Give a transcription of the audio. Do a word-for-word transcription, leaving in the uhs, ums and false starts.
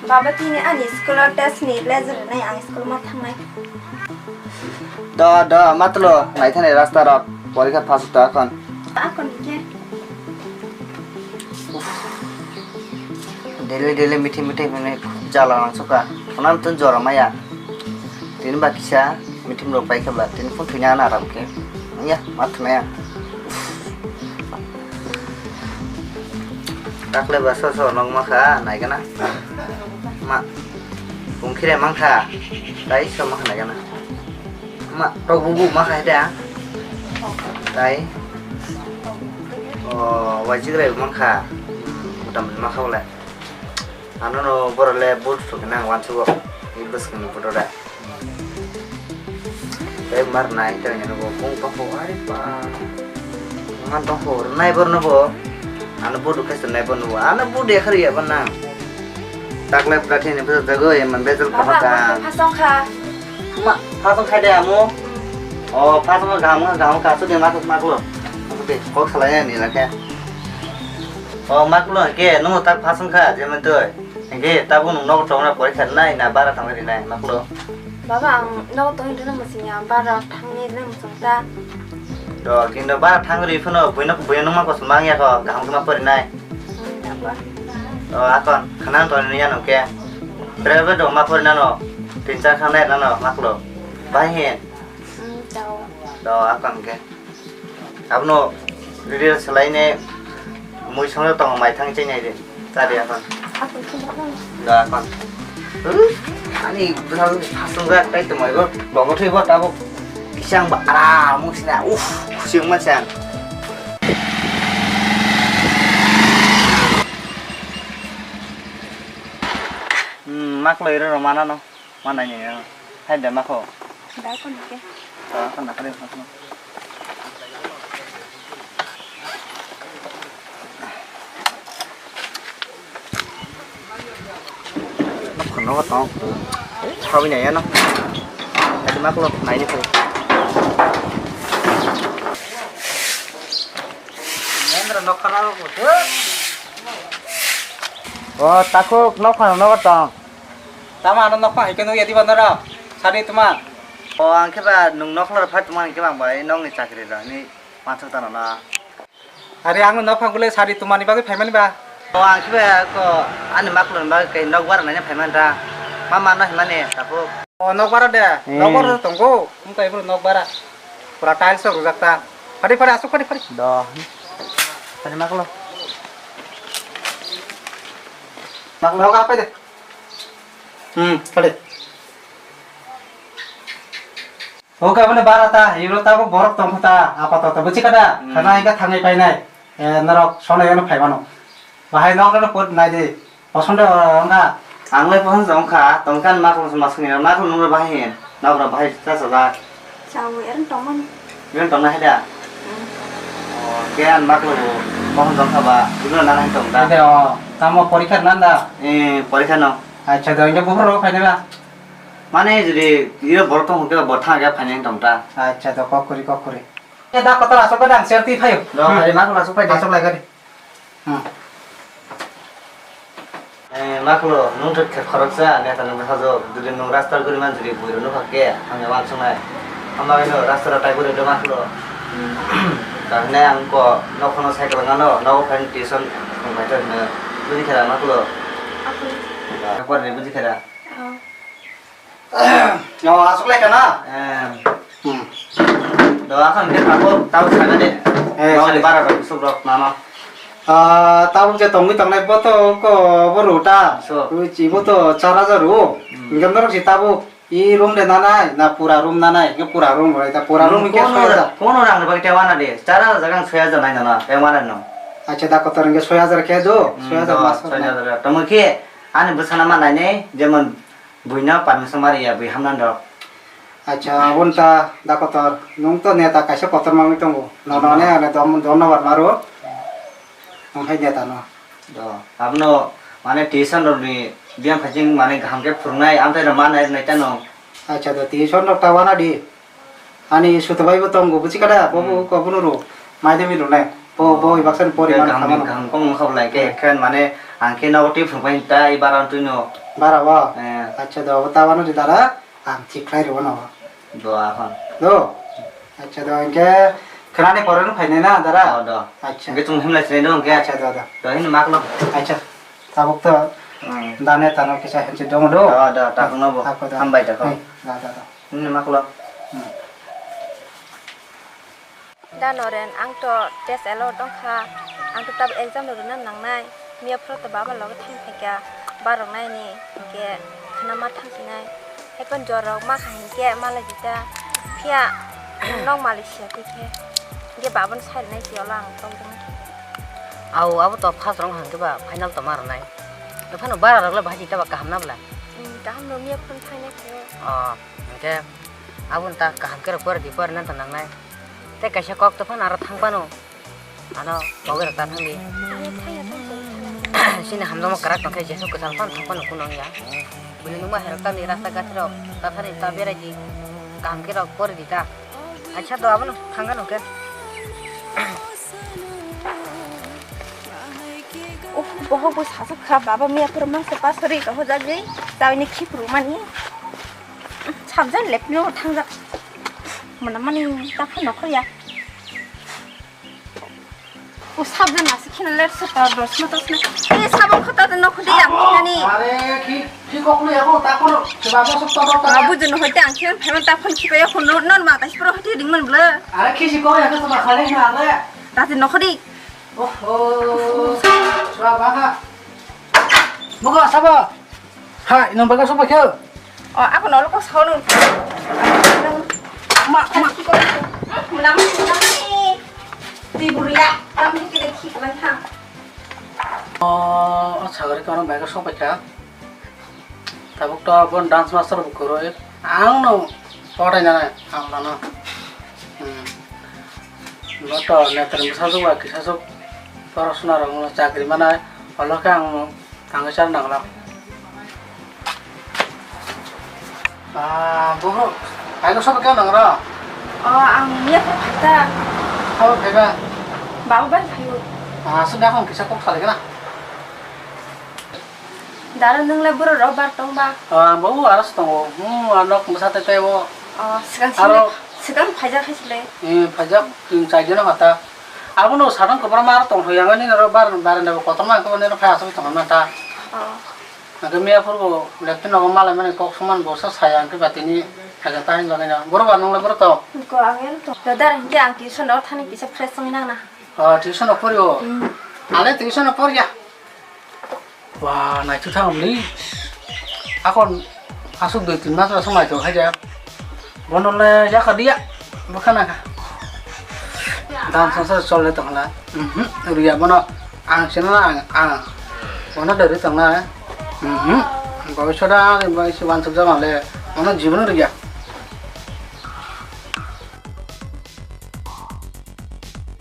Baba, tini ani school o test ni letter rwnai, ang school ma thangnai. Do, do, matlo, naithani rasta rok, porikha pass to akon. Akon khe? Daily, daily, mithi, mithi, hwnwi jala nangsuka. Khwnam tun jora maya. Tini ba kisa, mithi rok pai khe ba, tini phun thwina na aram khe. Ya, ma thwna ya. Takle ba so so nong ma kha, nai gana. Ma, bung khire mang kha, tai so ma kha nai gana. Ma, tok bu bu ma kha da. Tai. O, wai chigre mang kha. Utam ma kha wala. Ano no boro le but so kena wan so. Ibus kena but da. Tei mar nai tei nai bo kung tong ko ai pa. Man tong ko nai bor no bo. Ano budu khe nai bor no bo. Ano budu ya khari ya bana. Tak le pura thini pura jago ya man bezal ko Baba, ka. Phasong kha. Ma phasong kha de amo. O phasong ga ma ga ma ka su de ma ma klo. Oke, kok salai ni la khe. O ma klo ke no tak phasong kha je man toi. Hingke tabuk nwng nogo tongna porikha rinai na bara thangwi rinai, maklo? Baba, ang nogo tongwi rwna mwswngya, bara thangwi rwna mwswng ta. Do, kinto bara thangwi rwi phano buino, buino nungma kosom mangya kho, kaham khe ma porinai. Hmm, baba. Do, akon, khana tongwi nungya nungke. Private rok ma porinano, tin char kha nai rwnano, maklo? Bahai hin? Hmm, chao. Do, akon khe. Abono riri salaine mui songno tongo mai thang chenai de. Chadi akon. Akon khe baba. Da akon. Huh? Ani bwsal hasungga tai tumai bo. Bongo thwi bo tabo. Kisang ba ara musina. Uff, khusing ma sang. Hmm, maklo iro romana no. Mana ni, hai da mako. Da ko ni ke. Da ko na kare ko. Kono ko tong. Chawi na ya no. Hai da mako nai ni ko. Nendra nokhana ko. O, takhuk nokhana no tong. Tamo ano nokphang hai khe nukya diba norok? Sadi tuma. O, ang khe ba nwng nokhlor phai tongmani khe bang bai nokni chakri rok hinwi uansuk tano na. Are ang nokphang bole sadi tumani bagwi phaimani ba? O, ang khe ba ko ani makloni bagwi khe nok bara naina phaimani da. Ma mano himani takhuk. O, nok bara de. Hmm. Nok bara tongo. Wngkha ibro nok bara. Pura tiles rok rwjak ta. Phadi phadi asuk phadi phadi. Do. Phadi maklo. Maklo. Nok apai de. Hmm, kade. Oke, aboni bara ta, iro tabuk borok tongkha ta, apato to, buchi kada? Hmm. Khana ingka thangai painai, eh, norok sonai ano phaimano. Bahai nok no pot nai di, posondo wngkha. Ang lai posondo wngkha, tongkha ni maklo suma suni, maklo nungro bahai hin, nokro bahai cha sajak. Chawi, ereng tongmani. Ereng tongna hai da? Hmm. O, ke an maklo bo, posondo wngkha ba, ibro nana hai tong da? Ede, o, tamo porikha nan da? Eh, porikha no. Acha, do, ingka buphuru rok phainai ba? Mane jodi iro borok tong hwnkhe bo thang khe phainai tong ta. Acha, do kok kwrwi, kok kwrwi. E da kotor asok gada ang share twi phaio. Do, hmm, hari maklo asok phai de. Asok lai gadi. Hmm. Eh, maklo, nwng thwk khe khoroksa, neta nwng hajok. Jodi nwng rasta guri man jodi buiro nukha khe, hamya wansuknai. Hamya no rasta rok tai guri do maklo. Hmm. Kahne ang ko nokhono cycle ngano, nogo phaini tuition thwng phai thwk hwno. Bini khera maklo. Akoi. Ba, porni bini khera. Oh. O, aswk lai kana? Eh. Hmm. Do, akhon khe tabuk, tabuk saga de. Eh, nokni sorry. Bara rok, bwswk rok, mama. Ah, tabuk je tongwi tongnai, bo to ko, bo rota. So. Rui chi, bo to char hajar ro. Hmm. Hingke norok si tabuk, i room de nanai, na pura room nanai, hingke pura room roi ta, pura room hingke kono soi hajar. Ra-, kono rang rok khe wana de, char hajar jaga soi hajar nai nana, khe wana no. Acha, da kotor hingke soi hajar khe do, hmm, soi hajar do, mas soi hajar. Tamo khe, ani bwsana ma nai ne, jemon Buino permission ma riya, bui hamna rok. Acha, aboni ta da kotor. Nwng to neta kaisa kotor mangwi tongo. Nono ne ane dom-, donnobar maro. Nwng hai neta no. Do, abono mane tuition rokni biyang phaising mane kaham khe phwrwngnai, amtwi rok ma nai rwnai tano. Acha, do tuition rok ta wana di. Ani suto bai bo tongo, buchi kada, bo bo, hmm, ko bono ro, mai de mi ro nai. Bo, bo, oh, ibak san pori kaham, man kaham kong kha bolai ke, hmm, khen mane Ang khe nogo twi phwrwngpai ta, i bara twi no. Bara o? Eh. Acha do, abo ta wano di dara, ang thik khlai rw no. Do akhon. Do? Acha do, hwnkhe khwnani pore no phainai na dara? O do. Acha. Hwnkhe chwng himlai sinai do hwnkhe. Acha do, do. Do hino maklo. Acha. Tabuk to. Hmm. Dane tano kisa henchi dong do. O do, takno bo. Ako do. Hambai takho. Hey, da, da, da. Hino maklo. Hmm. Da Noren, ang to test elo tongkha, ang to tabuk exam no rwna nangnai, miya phuru to baba loge thang phaikha, barok naini hinkhe khana ma thang sinai, haikhe jorok ma kha hinkhe malai jita, phiya nok malai siya twi khe, hinkhe baba no sai rwnai twi olo ang tong tong khe. Au, abo to first round hinkhe ba final to ma rwnai, phano bara rok le bahai jita ba kaham na bwla? Hmm, kaham no miya phuru thangnai khe. Oh, hinkhe. Aboni ta kaham khe rw pore di, pore nang ta nangnai. Tei kaisa kok to phano aro thang phano. Ano kogwi rok ta thang di. Chini hamjakma kwrak tong khe jesuk kwchang phano thang phano kunang ya. Bini nungma hai rok ta ni rasta gati rok ta thani ta berai di. Kaham khe rok pore di ta. Acha do abono thang gano khe. Uff, bohok bo sajak kha, baba miya phuru mangsa pasari ka hojak di. Tawini khipru mani. Sabjan lepno thangjak. Mana mani ta phano nokho ya. O sabjan asik khina lepsa ta dos ma tos na. E sabon khota ta nokho de ang khinani. Are khi khi koklo ya ko ta kono. Ba ba sok ta ta. Abu jeno hoite ang khin phaima ta phone khipa ya kono non ma ta sipro hoite ding man bla. Are khi si ko ya ko ba khale na are. Ta te nokho di. Oh oh. Ba ba ha. Mugo sabo. Hai, nang baga sok paikha? O, ako nolo kok sao nung. Ma, ma. Menang, menang ni. Di buria, kami kita ki kelang thang. O, o sagari kono baga sok paikha. Tabuk to bon dance master bu koroi. Ang no porai na ang lano. Hmm. Bo to netra bwsajwk ba kisajwk porosona rok no chakri manai. Olo khe ang Tangwi char nangla. Ah, buhu. Phai no sobo khe nang ro? O, ang miya khe phaita. Sobo phaiba? Babu bai phaio. Ah, sini akong kisa kok salai kena. Dara nung le buro ro bar tong ba? Ah, babu aras tongo. Hmm, anok masa tete bo. O, sigang aro sini, sigang phaijak hai sile. Eh, phaijak, chwng chai jeno hata. Abono sadang kwbangma aro tong thok ya, nini aro bar-, barenda bo kotorma hwnkhe nini phai asugwi tongma ta. Oh. Hwnkhe miya phuru bo lepte nogo malai mani kok songmani bo sa saya hwnkhe ba tini khaja ta hinjagwi no. Boro ba nung le boro to? Ko ang el to. Dada hwnkhe ang tuition rok thani kisa fresh wngwi nang na. Oh, tuition rok pori o? Hmm. Ale tuition rok pori ya. Wah, naithu thang ni. Akon asuk dui tin mas rok naithu khai ja. Bono le yakha dia. Bokha na kha. Dan sangsar chol le tong la. Mhm. Riya bono ang sino na ang ang. Bono dari tong la. Mhm. Bhobishyot a bai si wansuk jama le. Bono jibon riya.